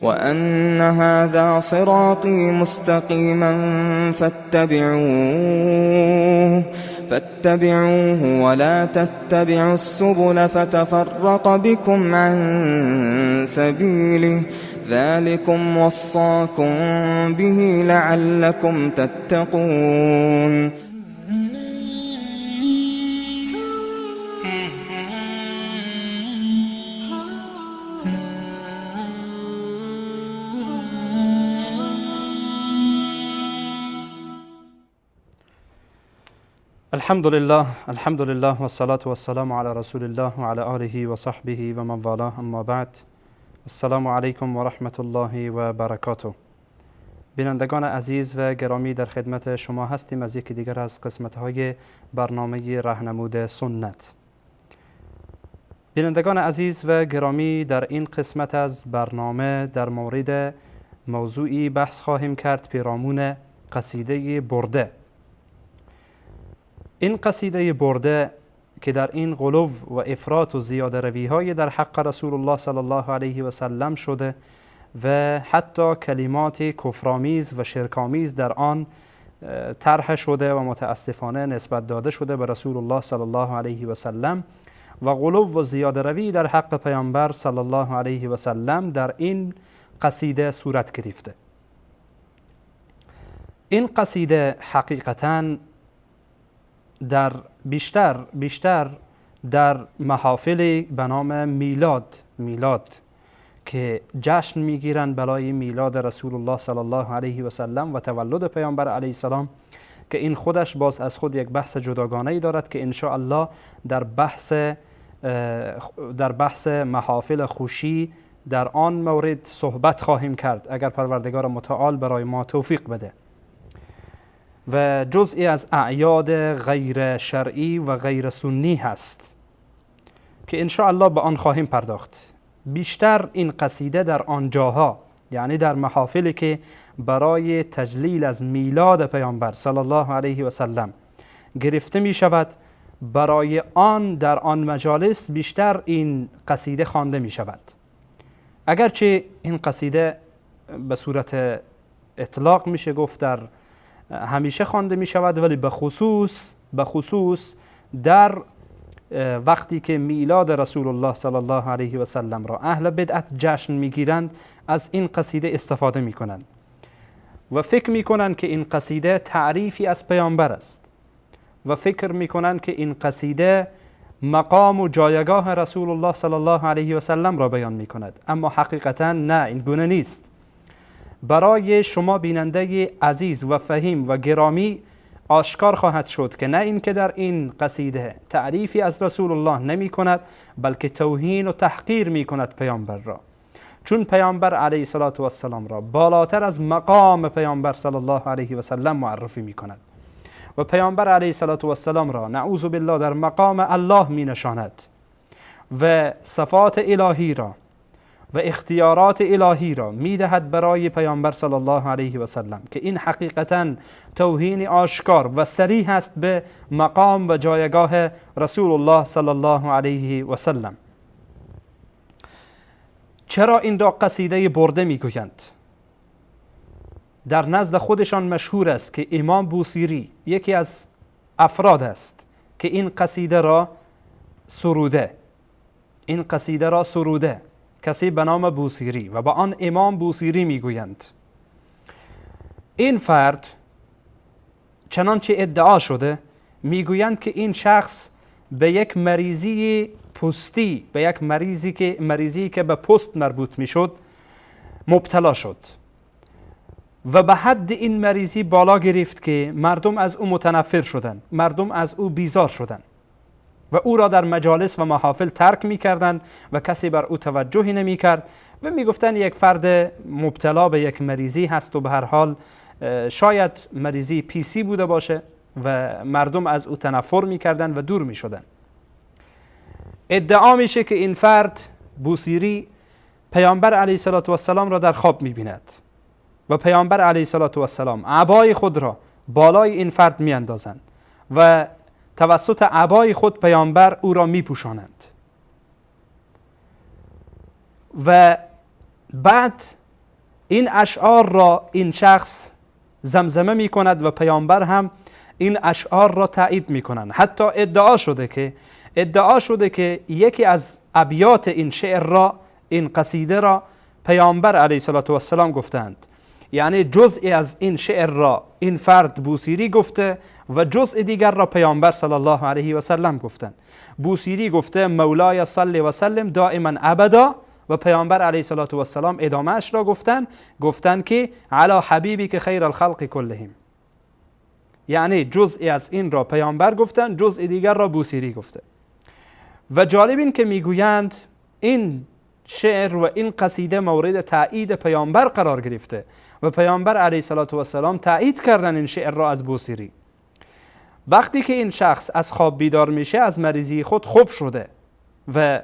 وأن هذا صراطي مستقيما فاتبعوه ولا تتبعوا السبل فتفرق بكم عن سبيله ذلكم وصاكم به لعلكم تتقون. الحمد لله والصلاة والسلام على رسول الله وعلى آله وصحبه ومن والاه، اما بعد. السلام علیکم و رحمت الله و برکاته. بینندگان عزیز و گرامی، در خدمت شما هستیم از یکی دیگر از قسمت‌های برنامه رهنمود سنت. بینندگان عزیز و گرامی، در این قسمت از برنامه در مورد موضوعی بحث خواهیم کرد پیرامون قصیده برده. این قصیده برده که در این غلو و افراط و زیاده روی های در حق رسول الله صلی الله علیه و سلم شده و حتی کلمات کفرآمیز و شرک‌آمیز در آن طرح شده و متاسفانه نسبت داده شده به رسول الله صلی الله علیه و سلم و غلو و زیاده روی در حق پیامبر صلی الله علیه و سلم در این قصیده صورت گرفته. این قصیده حقیقتاً در بیشتر در محافل به نام میلاد که جشن میگیرند برای میلاد رسول الله صلی الله علیه و سلم و تولد پیامبر علیه السلام، که این خودش باز از خود یک بحث جداگانه ای دارد که ان شاء الله در بحث محافل خوشی در آن مورد صحبت خواهیم کرد اگر پروردگار متعال برای ما توفیق بده. و جزئی از اعیاد غیر شرعی و غیر سنی هست که ان شاء الله به آن خواهیم پرداخت. بیشتر این قصیده در آنجاها، یعنی در محافلی که برای تجلیل از میلاد پیامبر صلی الله علیه و سلم گرفته می شود، برای آن در آن مجالس بیشتر این قصیده خوانده می شود. اگرچه این قصیده به صورت اطلاق میشه گفت در همیشه خوانده می شود، ولی به خصوص در وقتی که میلاد رسول الله صلی الله علیه و سلم را اهل بدعت جشن می گیرند از این قصیده استفاده می کنند و فکر می کنند که این قصیده تعریفی از پیامبر است و فکر می کنند که این قصیده مقام و جایگاه رسول الله صلی الله علیه و سلم را بیان می کند، اما حقیقتا نه، این گونه نیست. برای شما بیننده عزیز و فهیم و گرامی آشکار خواهد شد که نه اینکه در این قصیده تعریفی از رسول الله نمی کند، بلکه توهین و تحقیر می کند پیامبر را، چون پیامبر علیه الصلاة والسلام را بالاتر از مقام پیامبر صلی الله علیه و سلم معرفی می کند و پیامبر علیه الصلاة والسلام را نعوذ بالله در مقام الله می نشاند و صفات الهی را و اختیارات الهی را میدهد برای پیامبر صلی الله علیه و سلم، که این حقیقتا توهین آشکار و صریح است به مقام و جایگاه رسول الله صلی الله علیه و سلم. چرا این را قصیده برده میگویند؟ در نزد خودشان مشهور است که امام بوصیری یکی از افراد است که این قصیده را سروده، این قصیده را سروده، کسی به نام بوصیری و با آن امام بوصیری میگویند. این فرد چنانچه ادعا شده میگویند که این شخص به یک مریضی پوستی، به یک مریضی که به پوست مربوط میشد مبتلا شد و به حد این مریضی بالا گرفت که مردم از او متنفر شدند، مردم از او بیزار شدند. و او را در مجالس و محافل ترک میکردند و کسی بر او توجهی نمیکرد و میگفتند یک فرد مبتلا به یک مریضی هست و به هر حال شاید مریضی پیسی بوده باشه و مردم از او تنفر میکردند و دور میشدند. ادعا میشه که این فرد بوصیری پیامبر علیه السلام را در خواب میبیند و پیامبر علیه السلام عبای خود را بالای این فرد میاندازند و توسط عبای خود پیامبر او را میپوشانند و بعد این اشعار را این شخص زمزمه میکند و پیامبر هم این اشعار را تایید میکنند. حتی ادعا شده که یکی از ابیات این شعر را، این قصیده را پیامبر علیه السلام گفتند. یعنی جزئی از این شعر را این فرد بوصیری گفته و جزء دیگر را پیامبر صلی الله علیه و سلم گفتند. بوصیری گفته مولای صلی و سلم دائما ابدا و پیامبر علیه السلام ادامه اش را گفتن که علی حبیبی که خیر الخلق کلهم. یعنی جزئی از این را پیامبر گفتن، جزء دیگر را بوصیری گفته. و جالب این که میگویند این شعر و این قصیده مورد تایید پیامبر قرار گرفته و پیامبر علیه السلام تایید کردن این شعر را از بوصیری. وقتی که این شخص از خواب بیدار میشه، از مریضی خود خوب شده و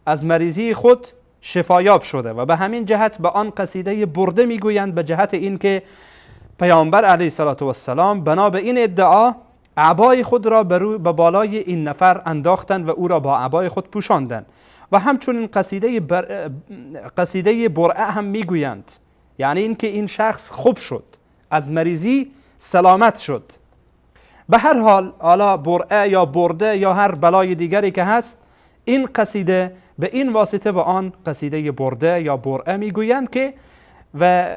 از مریضی خود شفایاب شده و به همین جهت به آن قصیده برده میگویند، به جهت اینکه پیامبر علیه السلام بنا به این ادعا عبای خود را به بالای این نفر انداختند و او را با عبای خود پوشاندند. و همچنین قصیده برعه هم میگویند، یعنی اینکه این شخص خوب شد، از مریضی سلامت شد. به هر حال حالا برعه یا برده یا هر بلای دیگری که هست، این قصیده به این واسطه به آن قصیده برده یا برعه میگویند که و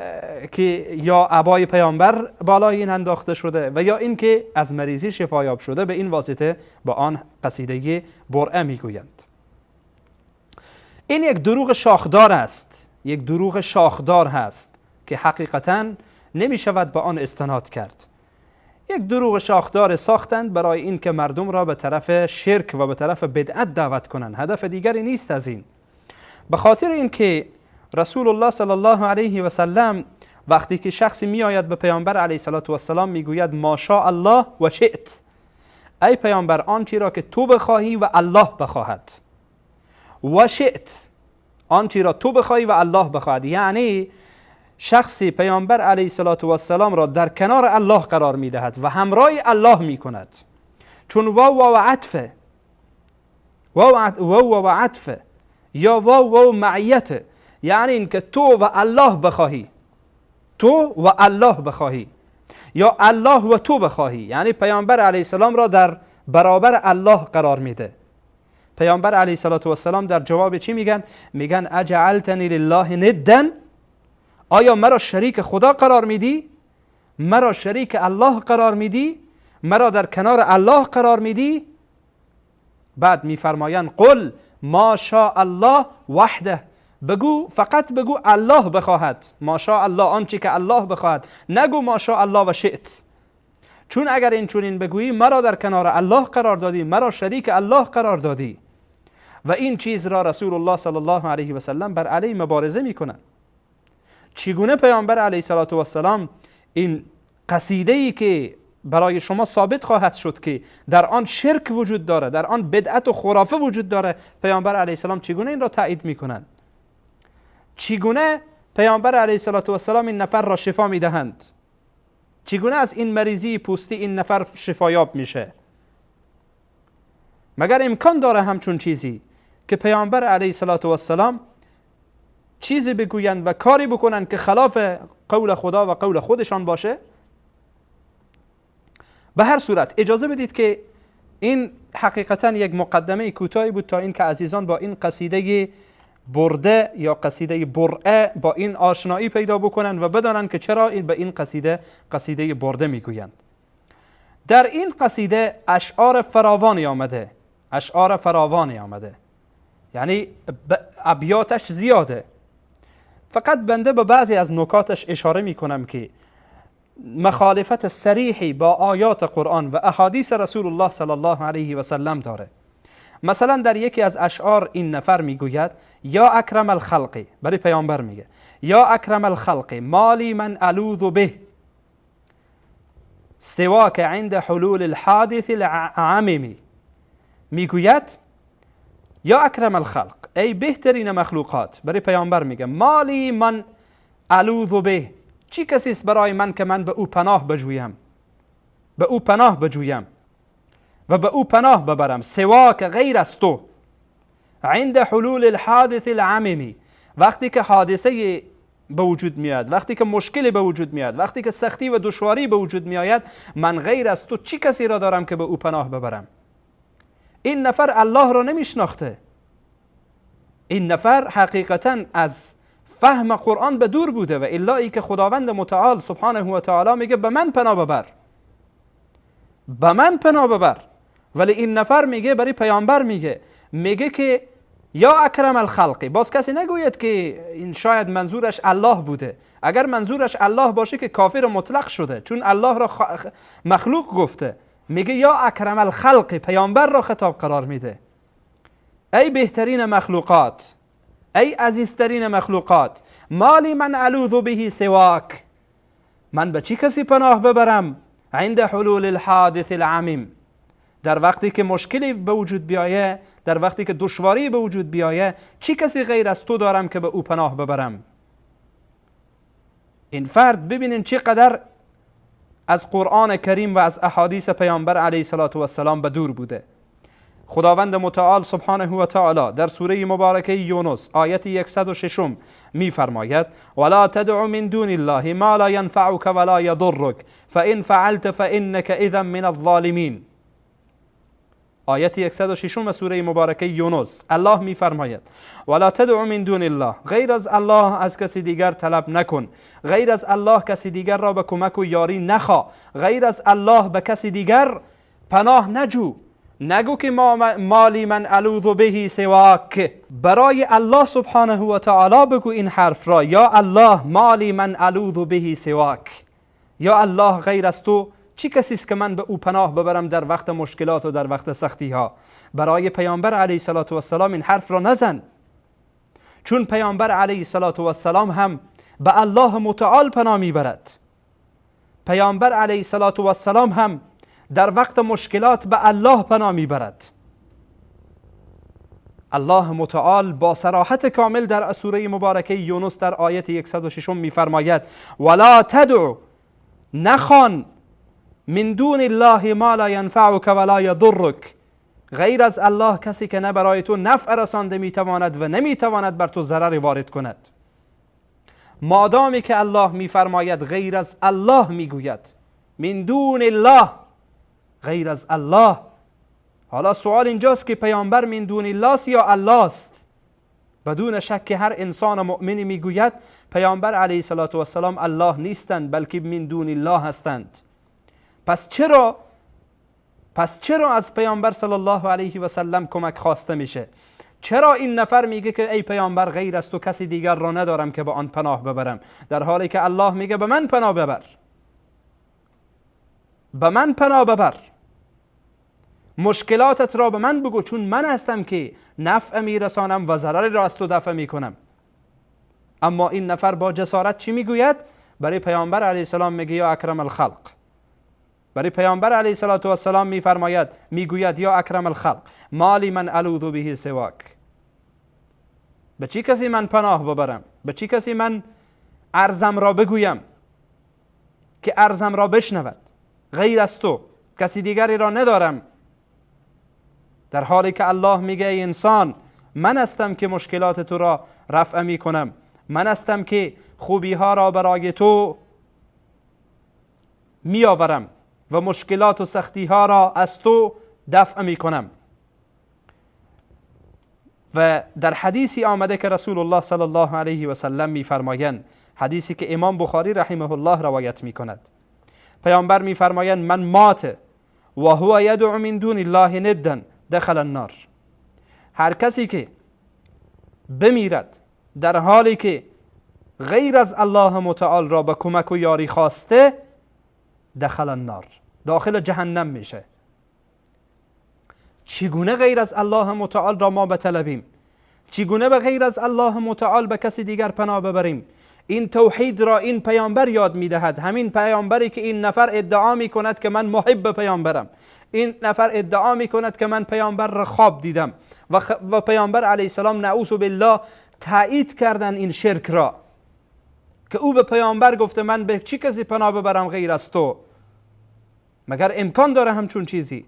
که یا عبای پیامبر بالای این انداخته شده و یا اینکه از مریضی شفایاب شده، به این واسطه به آن قصیده برعه میگویند. این یک دروغ شاخدار است، یک دروغ شاخدار هست که حقیقتاً نمی شود به آن استناد کرد. یک دروغ شاخدار ساختند برای اینکه مردم را به طرف شرک و به طرف بدعت دعوت کنند، هدف دیگری نیست از این. به خاطر اینکه رسول الله صلی الله علیه و سلم وقتی که شخصی می آید به پیامبر علیه السلام میگوید ما شاء الله و شئت، ای پیامبر آنچه را که تو بخواهی و الله بخواهد. و شئت، آنچه را تو بخواهی و الله بخواهد، یعنی شخصی پیامبر علیه السلام را در کنار الله قرار میدهد و همراه الله میکند. چون واو واو عطفه، واو واو عطفه یا واو واو معیته، یعنی اینکه تو و الله بخواهی، تو و الله بخواهی یا الله و تو بخواهی، یعنی پیامبر علیه السلام را در برابر الله قرار میده. پیامبر علیه السلام در جواب چی میگن؟ میگن اجعلتنی لله ندا، آیا مرا شریک خدا قرار میدی؟ مرا شریک الله قرار میدی؟ مرا در کنار الله قرار میدی؟ بعد میفرمایند قل ما شاء الله وحده، بگو، فقط بگو الله بخواهد، ما شاء الله، آنچه که الله بخواهد، نگو ما شاء الله و شئت. چون اگر این چنین بگویی مرا در کنار الله قرار دادی، مرا شریک الله قرار دادی. و این چیز را رسول الله صلی الله علیه و سلم بر علیه مبارزه میکنند. چگونه پیامبر علیه السلام این قصیده ای که برای شما ثابت خواهد شد که در آن شرک وجود داره، در آن بدعت و خرافه وجود داره، پیامبر علیه السلام چگونه این را تایید میکنند؟ چگونه پیامبر علیه السلام این نفر را شفا میدهند؟ چگونه از این مریضی پوستی این نفر شفایاب میشه؟ مگر امکان داره همچون چیزی که پیامبر علیه السلام چیزی بگویند و کاری بکنند که خلاف قول خدا و قول خودشان باشه؟ به هر صورت اجازه بدید که این حقیقتا یک مقدمه کوتاهی بود تا اینکه عزیزان با این قصیده برده یا قصیده برعه با این آشنایی پیدا بکنن و بدانند که چرا این به این قصیده قصیده برده میگویند. در این قصیده اشعار فراوانی آمده، اشعار فراوانی آمده، یعنی ابیاتش زیاده. فقط بنده به بعضی از نکاتش اشاره میکنم که مخالفت صریحی با آیات قرآن و احادیث رسول الله صلی الله علیه و سلم داره. مثلا در یکی از اشعار این نفر میگوید یا اکرم الخلق، برای پیامبر میگه یا اکرم الخلق مالی من الوذ به سواک عند حلول الحادث العمیم. میگوید یا اکرم الخلق، ای بهترین مخلوقات، برای پیامبر میگه مالی من الوذ به، چی کسی است برای من که من به او پناه بجویم، به او پناه بجویم و به او پناه ببرم، سواک غیر از تو، عند حلول الحادث العمیمی، وقتی که حادثه به وجود میاد، وقتی که مشکلی به وجود میاد، وقتی که سختی و دشواری به وجود میآید، من غیر از تو چی کسی را دارم که به او پناه ببرم؟ این نفر الله را نمیشناخته، این نفر حقیقتا از فهم قرآن به دور بوده و الا ای که خداوند متعال سبحانه و تعالی میگه به من پناه ببر، به من پناه ببر، ولی این نفر میگه برای پیامبر میگه که یا اکرم الخلق. باز کسی نگوید که این شاید منظورش الله بوده. اگر منظورش الله باشه که کافر مطلق شده، چون الله را مخلوق گفته. میگه یا اکرم الخلق، پیامبر را خطاب قرار میده، ای بهترین مخلوقات، ای عزیزترین مخلوقات، مالی من الوذ به سواک، من به چی کسی پناه ببرم؟ عند حلول الحادث العمیم، در وقتی که مشکلی به وجود بیایه، در وقتی که دشواری به وجود بیایه، چی کسی غیر از تو دارم که به او پناه ببرم؟ این فرد ببینین چقدر از قرآن کریم و از احادیث پیامبر علیه الصلاة والسلام به دور بوده. خداوند متعال سبحانه و تعالی در سوره مبارکه یونس آیت 106 میفرماید ولا تدع من دون الله ما لا ينفعك ولا يضرك فإن فعلت فإنك إذا من الظالمین. آیت 106 سوره مبارکه یونس الله میفرماید ولا تدع من دون الله، غیر از الله از کسی دیگر طلب نکن، غیر از الله کسی دیگر را به کمک و یاری نخوا، غیر از الله به کسی دیگر پناه نجو، نگو که مالی من الوذ به سواک. برای الله سبحانه و تعالی بگو این حرف را، یا الله مالی من الوذ به سواک، یا الله غیر از تو چی کسی است که من به او پناه ببرم در وقت مشکلات و در وقت سختی ها؟ برای پیامبر علیه الصلاة والسلام این حرف را نزن، چون پیامبر علیه الصلاة والسلام هم به الله متعال پناه میبرد. پیامبر علیه الصلاة والسلام هم در وقت مشکلات به الله پناه میبرد. الله متعال با صراحت کامل در سوره مبارکه یونس در آیت 106 میفرماید ولا تدع، نخوان، من دون الله ما لا ينفعك ولا يضرك، غیر از الله کسی که نه برای تو نفع رسانده میتواند و نمیتواند بر تو ضرر وارد کند. مادامی که الله میفرماید غیر از الله، میگوید من دون الله، غیر از الله. حالا سوال اینجاست که پیامبر من دون الله است یا الله است؟ بدون شک هر انسان مؤمنی میگوید پیامبر علیه الصلاة والسلام الله نیستند، بلکه من دون الله هستند. پس چرا از پیامبر صلی الله علیه و سلم کمک خواسته میشه؟ چرا این نفر میگه که ای پیامبر غیر از تو کسی دیگر را ندارم که به آن پناه ببرم، در حالی که الله میگه به من پناه ببر، به من پناه ببر، مشکلاتت را به من بگو، چون من هستم که نفع میرسانم و ضرر را از تو دفع میکنم. اما این نفر با جسارت چی میگوید؟ برای پیامبر علیه السلام میگه یا اکرم الخلق. برای پیامبر علیه الصلاة والسلام میفرماید، میگوید یا اکرم الخلق مالی من الوذ به سواک، به چی کسی من پناه ببرم؟ به چی کسی من عرضم را بگویم که عرضم را بشنود؟ غیر از تو کسی دیگری را ندارم. در حالی که الله میگه ای انسان، من هستم که مشکلات تو را رفع میکنم، من هستم که خوبی ها را برای تو میآورم و مشکلات و سختی ها را از تو دفع میکنم. و در حدیثی آمده که رسول الله صلی الله علیه و سلم میفرمایند، حدیثی که امام بخاری رحمه الله روایت میکند، پیامبر میفرمایند من مات و هو یدعو من دون الله ندا دخل النار. هر کسی که بمیرد در حالی که غیر از الله متعال را به کمک و یاری خواسته، دخل النار، داخل جهنم میشه. چگونه غیر از الله متعال را ما بطلبیم؟ چگونه به غیر از الله متعال به کسی دیگر پناه ببریم؟ این توحید را این پیامبر یاد میدهد. همین پیامبری که این نفر ادعا میکند که من محب پیامبرم، این نفر ادعا میکند که من پیامبر را خواب دیدم و پیامبر علیه السلام نعوذ بالله تایید کردن این شرک را که او به پیامبر گفته من به چی کسی پناه ببرم غیر از تو؟ مگر امکان داره همچون چیزی؟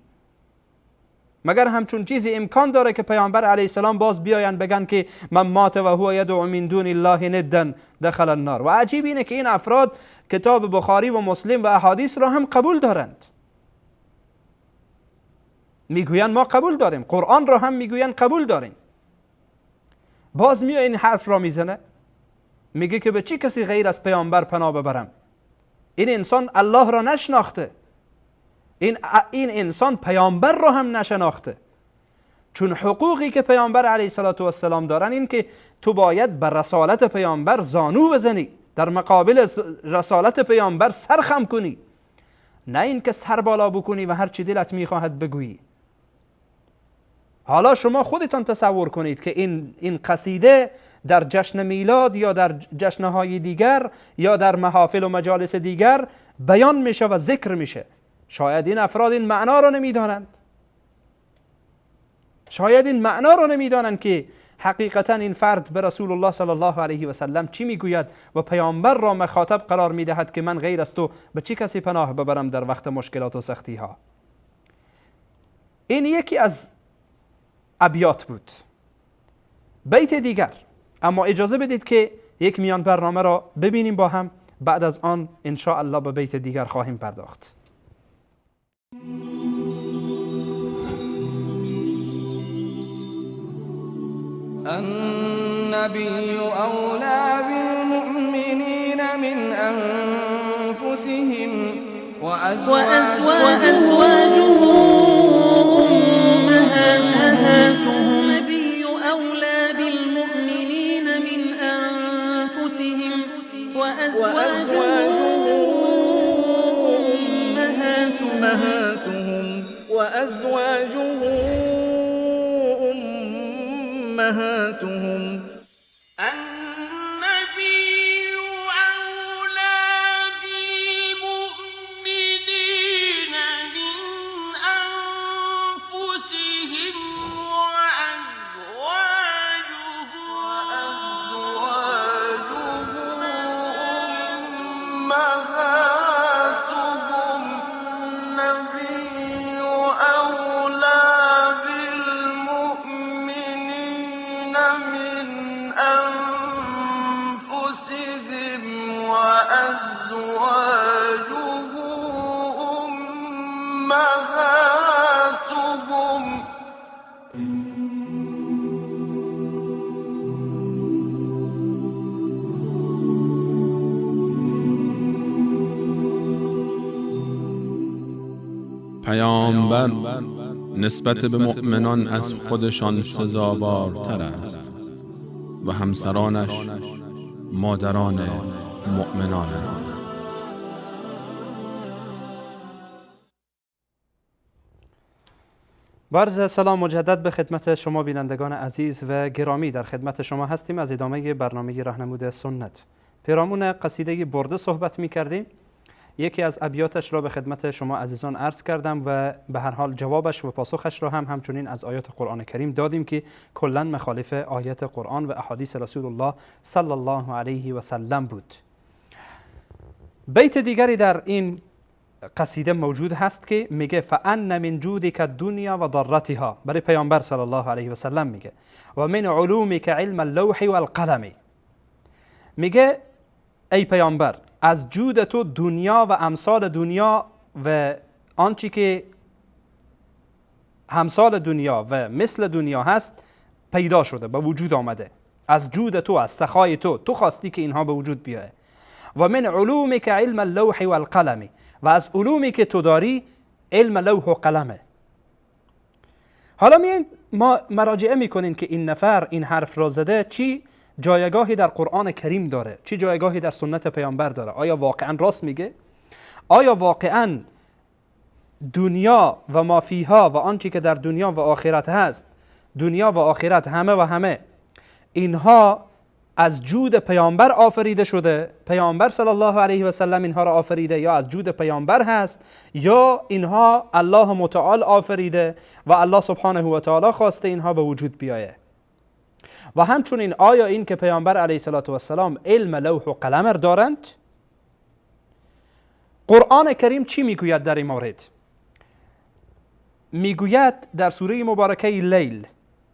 مگر همچون چیزی امکان داره که پیامبر علیه السلام باز بیاین بگن که من مات و هو یدعو من دون الله ندا دخل النار؟ و عجیب اینه که این افراد کتاب بخاری و مسلم و احادیث را هم قبول دارند، میگویند ما قبول داریم، قرآن را هم میگویند قبول داریم. باز میاد این حرف را میزنه، میگه که به چی کسی غیر از پیامبر پناه ببرم؟ این انسان الله را نشناخته، این انسان پیامبر را هم نشناخته. چون حقوقی که پیامبر علیه السلام دارن این که تو باید بر رسالت پیامبر زانو بزنی، در مقابل رسالت پیامبر سرخم کنی، نه اینکه سر بالا بکنی و هر چی دلت میخواهد بگویی. حالا شما خودتان تصور کنید که این قصیده در جشن میلاد یا در جشنهای دیگر یا در محافل و مجالس دیگر بیان میشه و ذکر میشه. شاید این افراد این معنا را نمیدانند، شاید این معنا را نمیدانند که حقیقتا این فرد به رسول الله صلی الله علیه و سلم چی میگوید و پیامبر را مخاطب قرار میدهد که من غیر از تو به چه کسی پناه ببرم در وقت مشکلات و سختی ها. این یکی از ابیات بود. بیت دیگر، اما اجازه بدید که یک میان برنامه را ببینیم با هم، بعد از آن ان شاء الله به بیت دیگر خواهیم پرداخت. النبي أولى بالمؤمنين من أنفسهم وأزواجه أمهاتهم. النبي أولى بالمؤمنين من أنفسهم وأزواجه أمهاتهم وأزواجه أمهاتهم. النبي أولى بالمؤمنين من أنفسهم وأزواجه أمهاتهم. النبي أولى بالمؤمنين من أنفسهم وأزواجه أمهاتهم. پیامبر نسبت به مؤمنان از خودشان سزاوارتر است و همسرانش مادران مؤمنانند. با عرض سلام مجدد به خدمت شما بینندگان عزیز و گرامی، در خدمت شما هستیم از ادامه برنامه راهنمود سنت. پیرامون قصیده برده صحبت می کردیم. یکی از ابیاتش را به خدمت شما عزیزان عرض کردم و به هر حال جوابش و پاسخش را هم همچنین از آیات قرآن کریم دادیم که کلاً مخالف آیات قرآن و احادیث رسول الله صلی الله علیه و سلم بود. بیت دیگری در این قصیده موجود هست که میگه فان من جودک الدنیا و ضرتها، برای پیامبر صلی الله علیه و سلم میگه، و من علومک علم اللوح والقلم. میگه ای پیامبر، از جود تو دنیا و امثال دنیا و آنچه که همسال دنیا و مثل دنیا هست پیدا شده، به وجود آمده. از جود تو، از سخای تو، تو خواستی که اینها به وجود بیایه. و من علومک علم اللوح والقلم، و از علومی که تو داری علم لوح و قلمه. حالا میایم ما مراجعه میکنیم که این نفر این حرف را زده چی جایگاهی در قرآن کریم داره، چی جایگاهی در سنت پیامبر داره. آیا واقعا راست میگه؟ آیا واقعا دنیا و مافیها و آنچه که در دنیا و آخرت هست، دنیا و آخرت همه و همه اینها از جود پیامبر آفریده شده، پیامبر صلی الله علیه و سلم اینها را آفریده، یا از جود پیامبر هست یا اینها الله متعال آفریده و الله سبحانه و تعالی خواسته اینها به وجود بیایه. و همچنین آیا این که پیامبر علیه السلام علم لوح و قلم دارند؟ قرآن کریم چی میگوید در این مورد؟ میگوید در سوره مبارکه لیل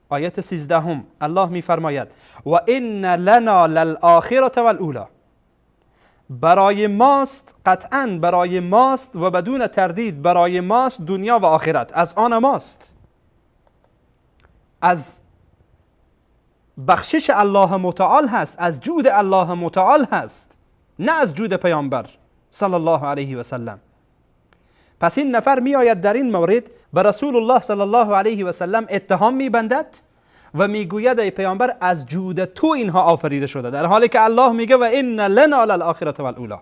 آیت 13 الله میفرماید و ان لنا للآخرة والأولی، برای ماست، قطعا برای ماست و بدون تردید برای ماست دنیا و آخرت، از آن ماست، از بخشش الله متعال هست، از جود الله متعال هست، نه از جود پیامبر صلی الله علیه و سلم. پس این نفر می آید در این مورد به رسول الله صلی الله علیه و سلم اتهام می بندد و میگوید ای پیامبر از جود تو اینها آفریده شده، در حالی که الله میگه و ان لنا للآخرة والأولی،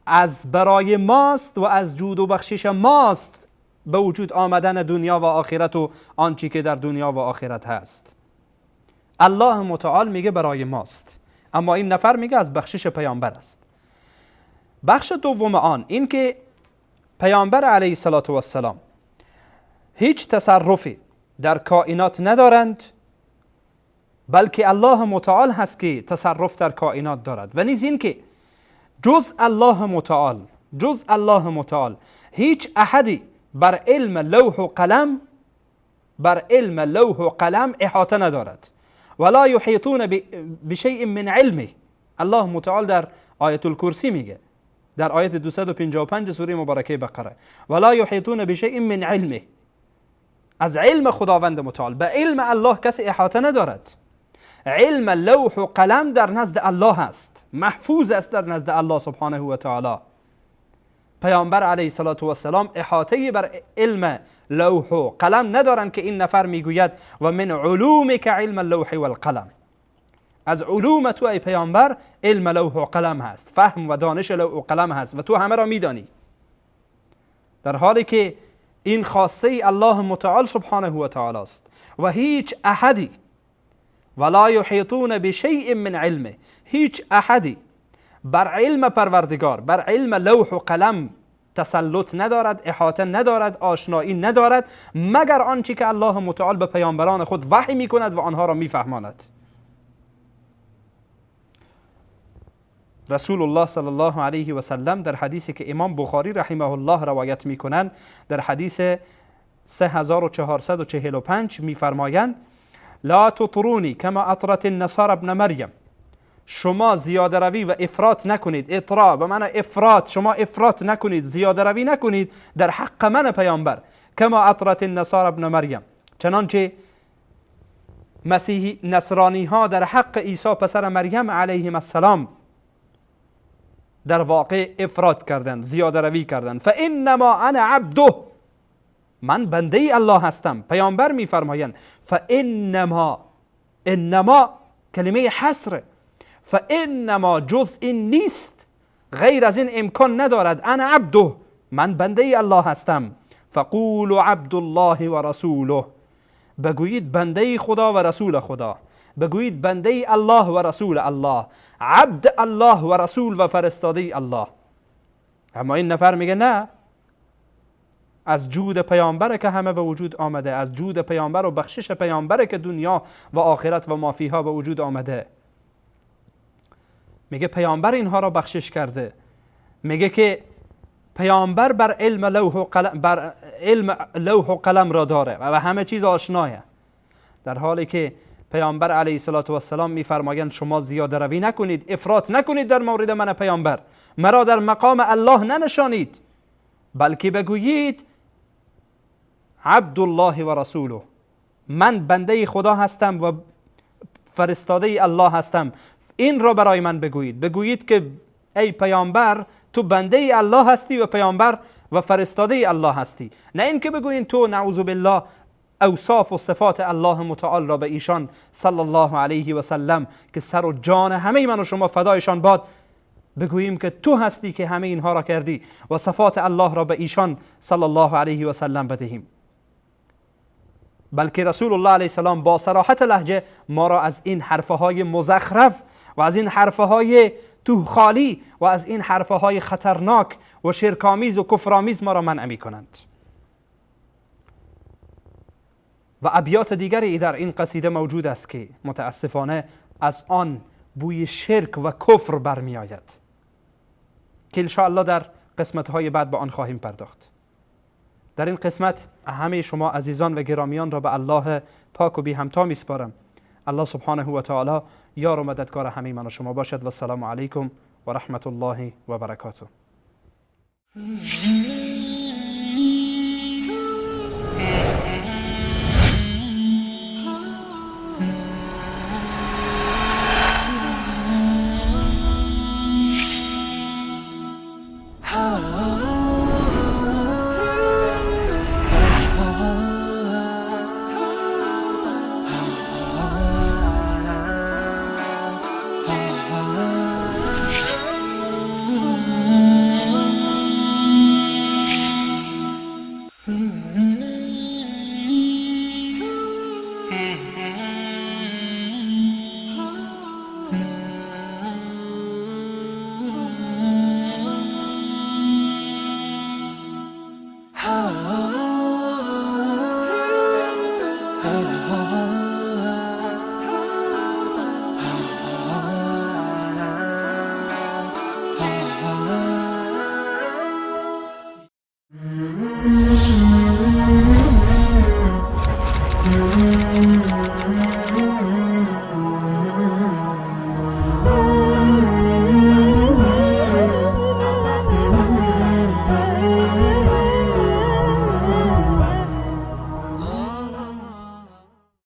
از برای ماست و از جود و بخشش ماست به وجود آمدن دنیا و آخرت و آنچه که در دنیا و آخرت هست. الله متعال میگه برای ماست، اما این نفر میگه از بخشش پیامبر است. بخش دوم آن این که پیامبر علیه السلام هیچ تصرفی در کائنات ندارند، بلکه الله متعال هست که تصرف در کائنات دارد. و نیز این که جز الله متعال، جز الله متعال هیچ احدی بر علم لوح و قلم، بر علم لوح و قلم احاطه ندارد. ولا یحیطون بشیء من علمه. الله متعال در آیت الکرسی میگه در آیت 255 سوره مبارکه بقره ولا یحیطون بشیء من علمه، از علم خداوند متعال، به علم الله کسی احاطه ندارد. علم لوح و قلم در نزد الله است، محفوظ است در نزد الله سبحانه و تعالی. پیامبر علیه السلام احاطه بر علم لوح و قلم ندارند که این نفر میگوید و من علومک علم اللوح والقلم، از علوم تو ای پیامبر علم لوح و قلم هست، فهم و دانش لوح و قلم هست و تو همه را میدانی، در حالی که این خاصه الله متعال سبحانه و تعالی است و هیچ احدی ولا یحیطون بشیء من علمه، هیچ احدی بر علم پروردگار، بر علم لوح و قلم تسلط ندارد، احاطه ندارد، آشنایی ندارد، مگر آنچه که الله متعال به پیامبران خود وحی میکند و آنها را میفهماند. رسول الله صلی الله علیه و سلم در حدیثی که امام بخاری رحمه الله روایت میکنند در حدیث 3445 میفرمایند لا تطرونی کما اطرت النصارى ابن مریم، شما زیاده روی و افراط نکنید. اطراء به معنی افراط، شما افراط نکنید، زیاده روی نکنید در حق من پیامبر. کما اطرت النصارى ابن مریم، چنانچه مسیحی نصرانی ها در حق عیسی پسر مریم علیهم السلام در واقع افراط کردند، زیاده روی کردند. فانما انا عبده، من بنده الله هستم. پیامبر میفرمایند فانما، انما کلمه حصر، فانما جز این نیست، غیر از این امکان ندارد. انا عبده، من بنده الله هستم. فقولوا عبد الله و رسوله، بگویید بنده خدا و رسول خدا، بگویید بنده الله و رسول الله، عبد الله و رسول و فرستاده الله. اما این نفر میگه نه، از جود پیامبره که همه به وجود آمده، از جود پیامبر و بخشش پیامبره که دنیا و آخرت و مافیها به وجود آمده. میگه پیامبر اینها را بخشش کرده. میگه که پیامبر بر علم لوح و قلم، بر علم لوح و قلم را داره و همه چیز آشنایه، در حالی که پیامبر علیه السلام میفرمایند شما زیاده روی نکنید، افراط نکنید در مورد من پیامبر، مرا در مقام الله ننشانید، بلکه بگویید عبدالله و رسوله، من بنده خدا هستم و فرستاده الله هستم. این را برای من بگویید، بگویید که ای پیامبر تو بنده الله هستی و پیامبر و فرستاده الله هستی، نه اینکه بگویید تو نعوذ بالله اوصاف و صفات الله متعال را به ایشان صلی الله علیه و سلم که سر و جان همه من و شما فدایشان باد بگوییم که تو هستی که همه اینها را کردی و صفات الله را به ایشان صلی الله علیه و سلم بدهیم. بلکه رسول الله علیه السلام با صراحت لهجه ما را از این حرفهای مزخرف و از این حرفهای تو خالی و از این حرفهای خطرناک و شرکامیز و کفرآمیز ما را منع می کنند. و ابیات دیگری در این قصیده موجود است که متاسفانه از آن بوی شرک و کفر برمی آید که انشاءالله در قسمت‌های بعد به آن خواهیم پرداخت. در این قسمت همه شما عزیزان و گرامیان را به الله پاک و بی همتا می سپارم. الله سبحانه و تعالی یار و مددگار همه من و شما باشد. و السلام علیکم و رحمت الله و برکاته.